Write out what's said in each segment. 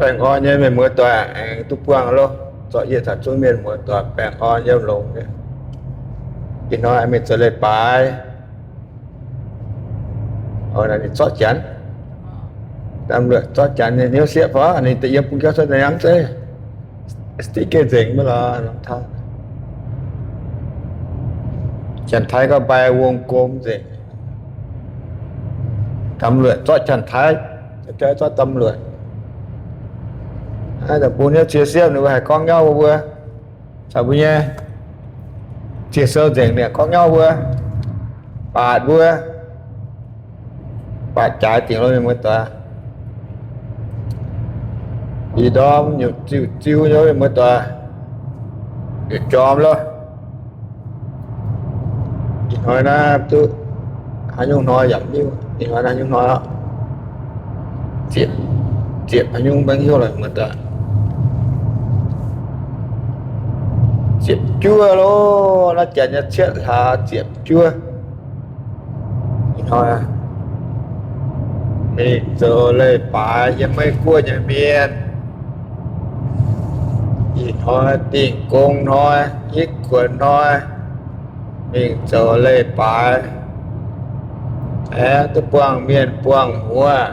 Baengh orn nyei mienh muoz doic, aengx duqv buangh loh. Zorqv yie caux zungv mienh muoz doic baengh orn yiem longx nyei. Ih hnoi mingh zoux leiz-baaix. Ninh zorqv janx, zorqv janx nyei hnyouv sieqv fai ninh da'yiem bung jauv cuotv nyei hnangv zeiv. Sticker nzengc maiv lorz. Janx-Taiv gorngv ใบวงกลม nzengc. ตำรวจ zorqv janx-Taiv, zorqv ตำรวจ. Da'bung hnyouv cie siepv ninh mbuo haih gorngv nyauv mbuo, caux mbuo nyei cie sou nzengc ninh gorngv nyauv mbuo, baatc mbuo, baatc jaaix dingc lo mienh muoz doic. Ih ndorm nyutc ziuh ziuh nyei mienh muoz doic, nyutc jorm loh. Ih hnoi naaiv duqv haaix nyungc hnoi yaac mv hiuv. Ih hnoi naaiv haaix nyungc hnoi aqv, ziepc, ziepc haaix nyungc maiv hiuv lorqc mienh muoz doic. Ziepc juov loh, naaiv janx nyei cietv hlaax ziepc juov. Ih hnoi mingh zoux leiz-baaix yiem Meiv Guoqv nyei mienh. Ih hnoi dingh gong hnoi, hitv kuonx hnoi, mingh zoux leiz-baaix, aengx duqv buangh mienh buangh muoz.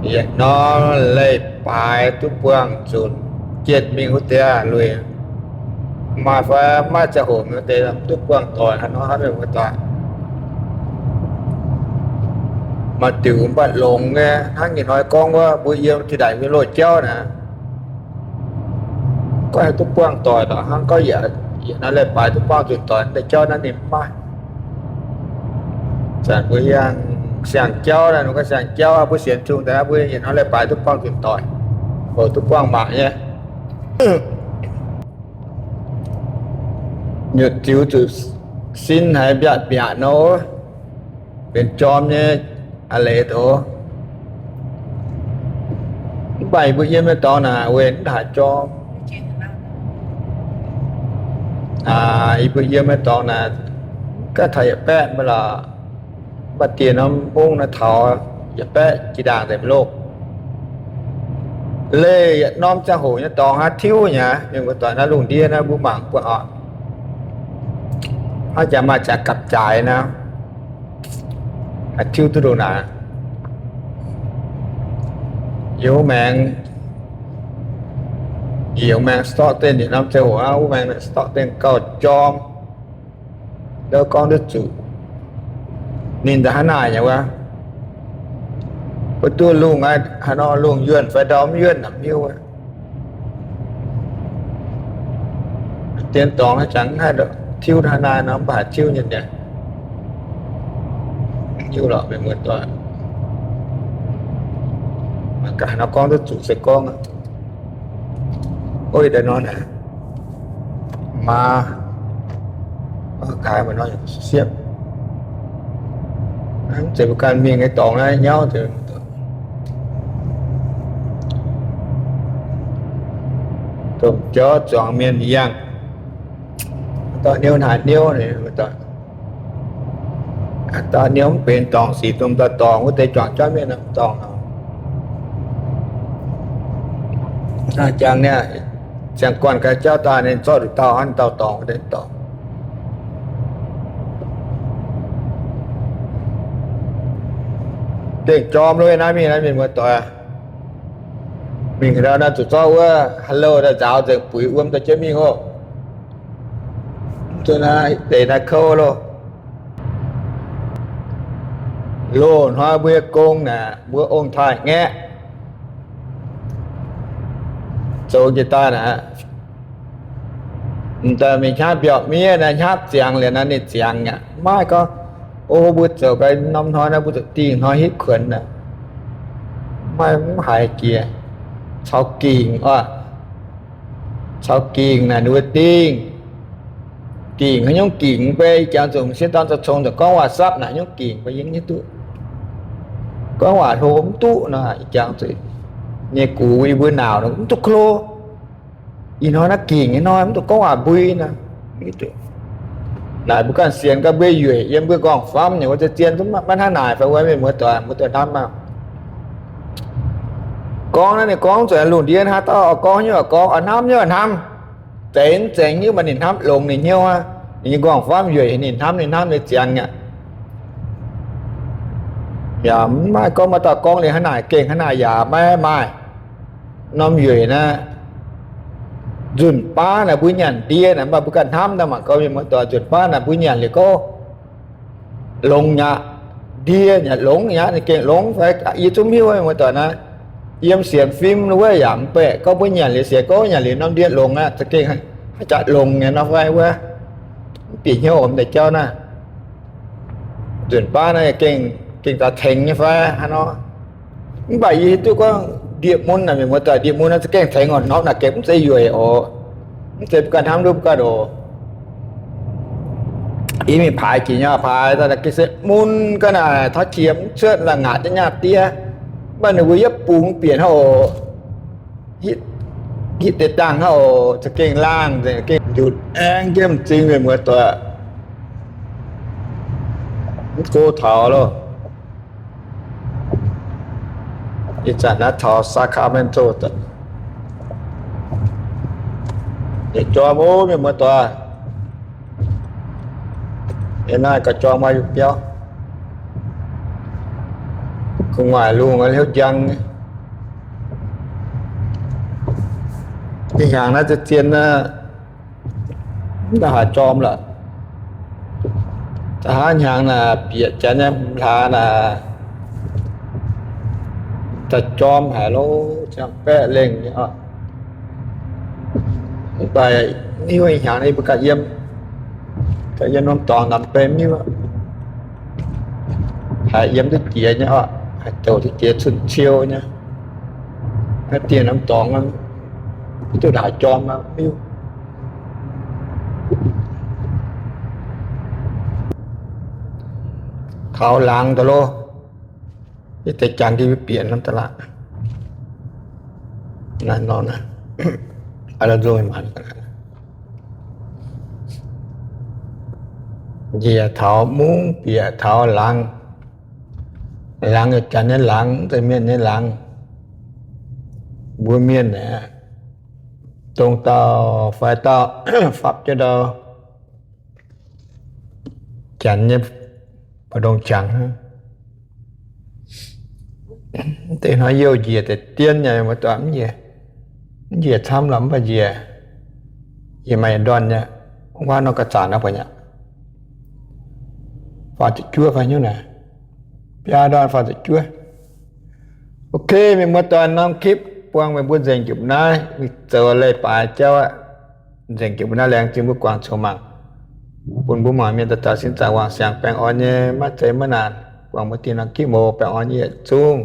Yietc norm leiz-baaix duqv buangh zunc jienv mingh wuov deix lueic. Maaih fai maiv maaih ziangh hoc mingh wuov deix duqv buangh doic haaix nor hnangv mienh muoz doic. Maaih diuc mv baac longx nyei, hnangv ih hnoi gorngv wuov mbuo yiem Tin Daic Mienh Loz jauv naaic, gorngv haih duqv buangh doic lorqc hnangv, gorngv yietc, yietc norm leiz-baaix duqv buangh zunc doic deix jauv naaiv ninh mv maaih. Zanc mbuo yangh siang-jauv naaiv, ninh gorngv siang-jauv mbuo sienx Tin-Hungh daaih mbuo yietc norm leiz-baaix duqv buangh zunc doic, oix duqv buangh mangc nyei. Nyutc ziux zuqc sin haiz mbiaatc mbiaatc nor, benx jorm nyei a'leiz doz. Mv baac yie mbuo yiem nyei dorngx naaic weic mv haaix jorm. Yie mbuo yiem nyei dorngx naaic, gaav taux yietc baeqv mv baac lorqc, mv baac dieh norm mungv naaiv taux yietc baeqv jiex ndaangc nzengc loh. Leih yietc norm ziangh hoc nyei dorngx hnangv tiuv nyei aqv. Mienh muoz doic, naaiv lungh ndiev naaiv mbuo mangc buatc oc. Hnangv jaax maaih jaax gapv-jaaix naaiv, haaix tiuv duqv ndongc naaic. Yie wuov maengx, yie wuov maengx Stockton yietc norm ziangh hoc aqv, wuov maengx Stockton gauh jorm. Ndau gorngv duqv zuqc ninh nza'haav naaic nyei wuov, mbuo duqv lungh aqv, haaix nor lungh yuonh fai ndau mv yuonh mv hiuv aqv. Dien dorngx jangx haih tiuv hnangv naaiv nor mv baac haaix tiuv nyei niaa. Hiuv lorqc mienh muoz doic. Mangc gaax haaix nor gorngv duqv zuqc se gorngv aqv. Ov, deix nor naaic, maaz, gaax maaih nor siepv. Mv zeiz mbuo ganh mingh nyei dorngx naaiv nyauv nzengc. Domh jauv zuangx mienh yangh, dorh niouv hnaaic niouv, dorh niouv mv benx dorngx sic, domh dauh dorngx wuov deix juangc jauv mienh dorngx. Jangx niaa, ziangh guanh ganh jauv daaih ninh zorqv nduqc dauh hnangv dauh dorngx wuov deix dorngx. Gengh jorm lo naaiv mingh naaiv mienh muoz doic. Mingh ndau naaiv zuqc zorqv wuov hello daaih nzaaux nzengc buix wuom daaih jienv mingh oc. Zuqc naaiv deix naaiv kouv loh. Loz-hnoi mbuo nyei gong naaic mbuo ong-taaix-ngaeqv zoux jiex daaih naaic, m'daaih mingh hnyapv mbiaauc miev naaiv, hnyapv ziangx liuz naaiv ninh ziangx aqv. Maiv gorngv, o, mbuo zoux ga'norm hnoi naaiv, mbuo zoux dingh hnoi hitv kuonx naaic, maiv, mv haiz jiex. Caux gingc oc, caux gingc naaic ninh mbuo dingh. Gingc haaix nyungc gingc mv bei, ih jangx zuqc m'sieqv dorn zoux cong zoux gorngv waac-sapv naaic haaix nyungc gingc mbuo yie mv hiuv duqv. Gorngv waac hlo mv duqv nor, ih jangx zuqc nyei gux yie mbuo nauc mv duqv klo. Ih hnoi naaiv gingc nyei hnoi mv duqv gorngv waac mbui nor. Naaic mbuo ganh sienx ganh mbuo yueic yiem mbuo nqorngv-famv nyei wuov, zien-zien zungv maiv hnangv naaic fai wuov, mienh muoz doic, muoz doic hnamv maah. Gorngv naaiv ninh gorngv zuqc lungh ndiev haaix dauh gorngv nyei gorngv, hnamv nyei hnamv, zeix zengx nyei, mv baac ninh hnamv longx ninh hnyouv aqv. Ninh nyei nqorngv-famv yueic, ninh hnamv ninh hnamv nyei ziangx aqv. Yaac mv maaih gorngv maaih dauh gorngv liuz hnangv naaic gengh hnangv naaic yaac maiv maaih. Norm yueic naaiv, nzunc baav naaic mbuo nyanc ndie naaic, mv baac mbuo ganh hnamv daaih mangc gaax, mienh muoz-doic, nzunc baav naaic mbuo nyanc liuz gorngv longx aqv, ndie aqv, longx aqv, ninh gengh longx fai? Yie zungv mv hiuv, mienh muoz-doic, naaiv yiem sienx fim wuov yaac mv baeqc gorngv mbuo nyanc liuz, sienx gorngv nyanc liuz norm ndie longx aqv, za'gengh haaix jaax longx nyei nor fai wuov. Mv bieqc hnyouv mv deix jauv naaiv. Nzunc baav naaiv gengh, gengh daaih tengx nyei fai hnangv nor. Mv baac yie hiuv duqv gorngv ndie-mun naaic, mienh muoz-doic, ndie-mun naaiv za'gengh tengx oc. Hnamv naaic gengh mv zeiz yueic oc. Mv zeiz mbuo ganh hnamv duqv mbuo ganh oc. Yie mingh paaix jiex nyei, paaix daaih gengh se mun ga'naaiv taux jiex mv cuotv, la'ngaatc jienv nyaah diev. Mv baac ninh mbuo yietv bungx bieqc hnangv oc. Hitv deix dangh hnangv oc, za'gengh laangh nzengc, gengh njutc aengv jienv m'zing, mienh muoz-doic. Mv go taux loh. Ih zanc naaiv taux Sacramento, yietc jorm ov, mienh muoz-doic. Yiem naaiv gauh jorm maaih biauv, gu'nguaaic lungh hnyouv njang. Ih hnyangx naaiv zien-zien naaiv, mv daaih haaix jorm lorqc. Da'haav hnyangx naaic bieqc janx nyei hmz hlaax naaic, daaih jorm haic loh, ziangh baeqv lengh nyei oc. Mv baac hiuv ih hnyangx naaiv mbuo ganh yiem, ganh yiem norm dorngx namx bei miuv, haiz yiem duqv jiex nyei oc, haiz douc duqv jiex cun-ciou nyei. Naaiv dieh norm dorngx duqv ndaauc jorm miuv. Taux laangz daaih loh, yie deix jangx jienv bieqc norm da'laatc. Njiec taux mungv bieqc taux laangz. Laangz yaac janx nyei laangz, mv zeiz mienh nyei laangz. Mbuo mienh aeqv, dongh dauh fai dauh fapv jienv ndau janx nyei mbu'ndongx qangx hnangv. Mv deix hnoi youh njiec deix dien nyei, mbuo dorh mv njiec, mv njiec camv lorqc, mv baac njiec, njiec maaih ndorn nyei. Wuov nor ga'zanc aqv buatc nyei. Faah ziepc juov fai hnyouv naaic, biaa ndorn faah ziepc juov. Ok, mienh muoz-doic, norm clip buangh meih mbuo nzengc jiex mbuo naaiv, mingh zoux leiz-baaix jauv aqv. Nzengc jiex mbuo naaiv, laengz zingh mbuo guangc coux mangc, bun mbuo mangc mienh daaih dauh sin zaangc wangc siangx baengh orn nyei, maiv zeiz maiv naanc. Buangh mbuo dieh norm clip oc, baengh orn yietc zungv.